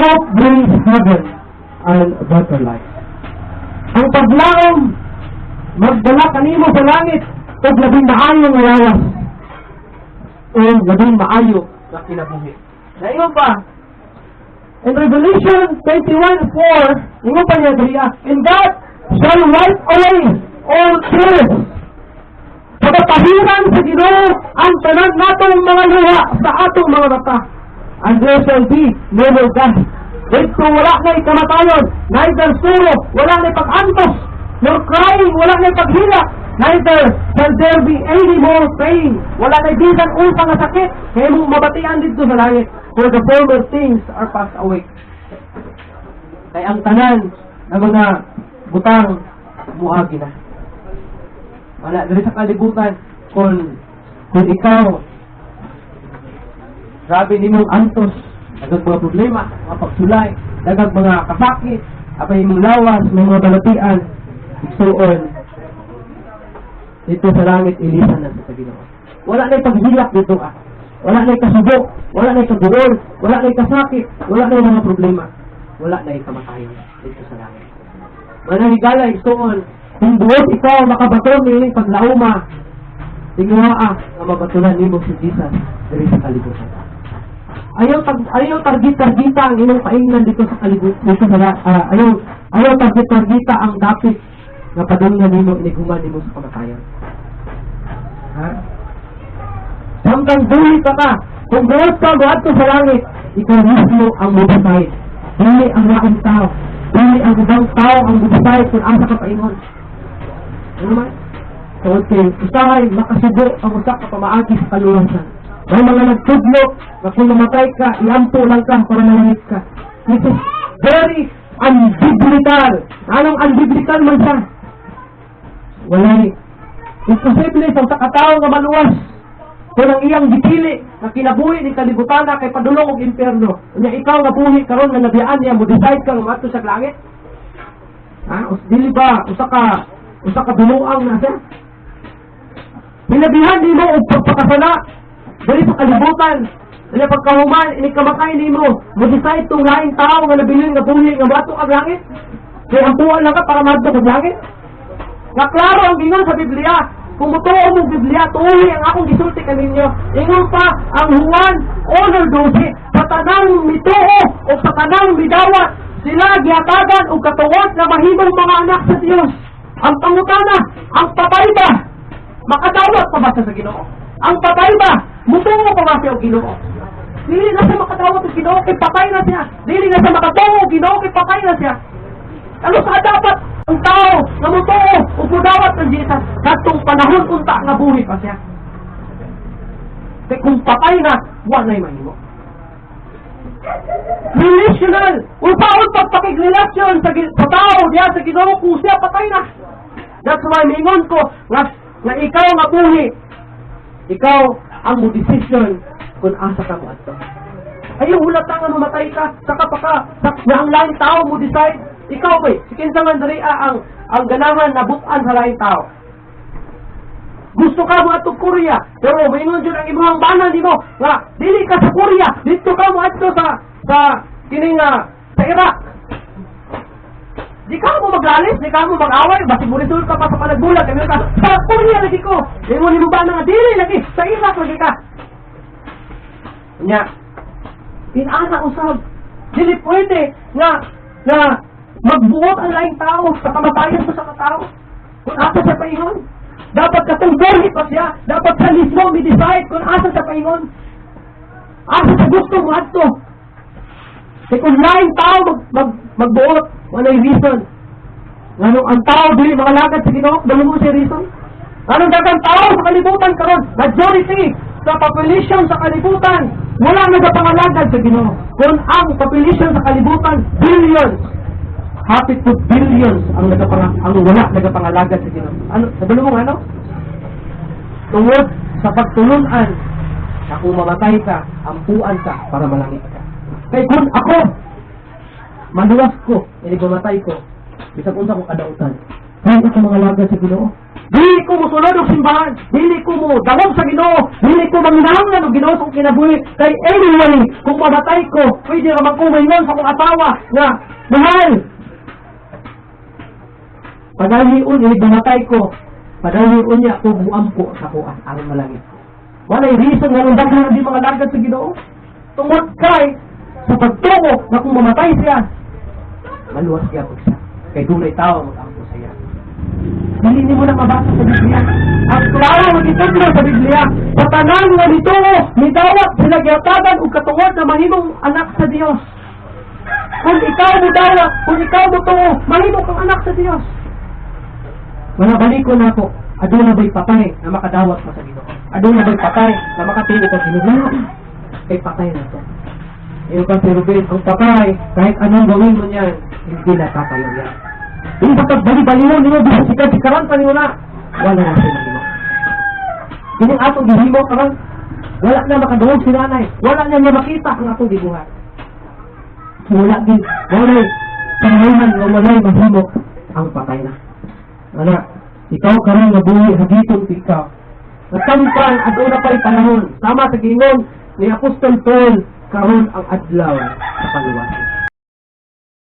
Hope brings heaven and better life. Ang paglaom, magdala kanimo sa langit ug labing maayo nga lawas o labing maayo nga kinabuhi. Naingon pa, in Revelation 21:4, ingon pa niya diriya, "And God shall wipe away all tears." Pagkapahiran sa Ginoo ang tanan natong mga luha sa atong mga mata. And there shall be no more death. Dito wala na'y kamatayon, neither sorrow, wala na'y pag-antos, nor crying, wala na'y paghilak, neither shall there be any more pain. Wala na'y bisan unsa nga sakit, kay imong mabatian dito sa langit. For the former things are passed away. Kay ang tanan na mga butang muagi na. Wala diri sa kalibutan, kung ikaw grabe nimong antos, daghang mga problema, mga pagsulay, daghang mga kasakit, apay imong lawas, may mga balatian, igsuon, dito sa langit ilisan na sa Ginoo. Wala na paghilak dito ah. Wala na kasubo, wala na kaguol, wala na kasakit, wala na mga problema. Wala na kamatayon dito sa langit. Wala higala, igsuon, kung buot ikaw makabaton niining paglauma, tinguha nga mabatunan nimo si Jesus diri sa kalibutan. Ayaw target-targeta ang imong paingnan dito sa kalibutan dito sa ayaw target-targeta ang dapit nga padungnan nimo inighuman nimo sa kamatayon. Ha? Samtang buhi pa ka, kung buot ka moadto sa langit, ikaw mismo ang mo-decide. Dili ang laing tao. Dili ang ubang tao ang mo-decide kung asa ka paingon. Ano man? So, okay, usahay makasubo ang usa ka pamaagi sa kaluwasan. May mga nagtudlo na kung mamatay ka, iampo lang ka para malangit ka. This is very unbiblical. Anong unbiblical man siya? Walay. Imposible sa usa ka tawo nga maluwas kung ang iyang gipili na kinabuhi ni kalibutan na kay padulong og impyerno. Unya ikaw nga buhi karon nga nabiyaan niya, mo decide ka nga moadto sa langit? Ha? Us dili ba usa ka binuang na siya? Hinabihan nimo og pagpakasala diri sa kalibutan. Unya pagkahuman ini kamatay nimo, mo decide tong laing tao nga nabilin nga buhi nga moadto kag langit? Kay ampuan lang ka para maadto kag langit? Nga klaro ang gingon sa Biblia. Kung mutuo mo Biblia, tuuhi ang akong gisulti kaninyo. Ingon pa ang Juan 1:12, sa tanang mituo o sa tanang midawat, sila gihatagan og katuod na mahimong mga anak sa Dios. Ang pangutana, ang patay ba? Makadawat pa ba siya sa Ginoo? Ang patay ba? Mutuo pa ba siya og Ginoo? Dili na siya makadawat og Ginoo kay patay na siya. Dili na siya makatuo og Ginoo kay patay na siya. Ano sa dapat ang tao nga mutuo ug mudawat ng Jesus kadtong panahon unta nga buhi pa siya? Kay kung patay na, wa na'y mahimo. Relational! Unsaon pagpakigrelasyon sa tao diha sa Ginoo kung siya patay na? That's why mingon ko nga ikaw nga buhi, ikaw ang mo decision kung asa ka mo adto. Ayaw hulata nga mamatay ka, saka pa ka, sa, na ang laing tao mo decide, ikaw ba, si kinsa man diri ang ganahan na butan sa laing tao. Gusto ka mo adto Korea, pero maingon jud ang imong bana nimo nga dili ka sa Korea, dito ka mo adto sa kining sa Iraq. Di ka mo maglalis, di ka mo mag-away, basig mo resulta pa sa panagbulag, kaya ka, sa Korea lagi ko. Ingon nimo ba nga dili lagi, sa Iraq lagi ka. Nya, inana usab. Dili pwede nga magbuot ang laing tao sa kamatayan sa katao. Kung asa sa paingon. Dapat katong buhi pa siya. Dapat sa mismo mi-decide kung asa sa paingon. Asa sa gusto mo adto. Kay kung laing tao magbuot, walay reason. Nganong ang tao dili makalagad sa Ginoo, dalo mo siya reason. Anong daghang tao sa kalibutan karon, majority sa population sa kalibutan, wala nagapangalagad sa Ginoo. Kung ang population sa kalibutan, billions, hapit to billions ang wala nagapangalagad sa Ginoo. Ano, sa mo ano? Tungod sa pagtulunan na kung mamatay ka, ampuan ka para malangit ka. Kay kung ako, maluwas ko, ini mamatay ko, bisag unsa ko kadautan, kaya ako mangalagad sa Ginoo. Dili ko mosulod og simbahan, dili ko mo dangog sa Ginoo, dili ko manginahanglan og Ginoo sa akong kinabuhi. Kay anyway, kung mamatay ko, pwede ra man ko maingon sa akong asawa nga, "Mahal, padalhion inig mamatay ko, padalhion niya ako muampo sa kuan aron malangit ko." Walay reason nga daghan di mga lagad sa Ginoo. Tungod kay sa pagtuo na kung mamatay siya, maluwas gyapon siya. Kay dunay tao mag-ampo sa iya. Dili nimo na mabasa sa Biblia. Ang klaro nga gitudlo sa Biblia, sa tanan nga nituo, nidawat sila gihatagan og katungod na mahimong anak sa Dios. Kung ikaw mo dawat, kung ikaw mo tuo, mahimo kang anak sa Dios. Mga balikon nako, aduna ba'y patay na makadawat pa sa Ginoo? Aduna ba'y patay na makatuo pa sa Ginoo? Kay patay na siya. Iyo ka si Ruben, ang patay, kahit anong gawin mo niyan, hindi na tatayo yan. Yung pagkabali-balihon ninyo, bisan sikat-sikaran pa ninyo na, wala na siya mahimo. Kining atong gihimo karon, wala na makadungog si nanay, wala na niya makita ang atong gibuhat. Wala din, walay, pangalan nga walay mahimo ang patay na. Ana, ikaw karon nga buhi, hagiton ti ikaw. Natampan, aduna pa'y panahon. Sama sa gingon ni Apostol Paul, karon ang adlaw sa kaluwasan.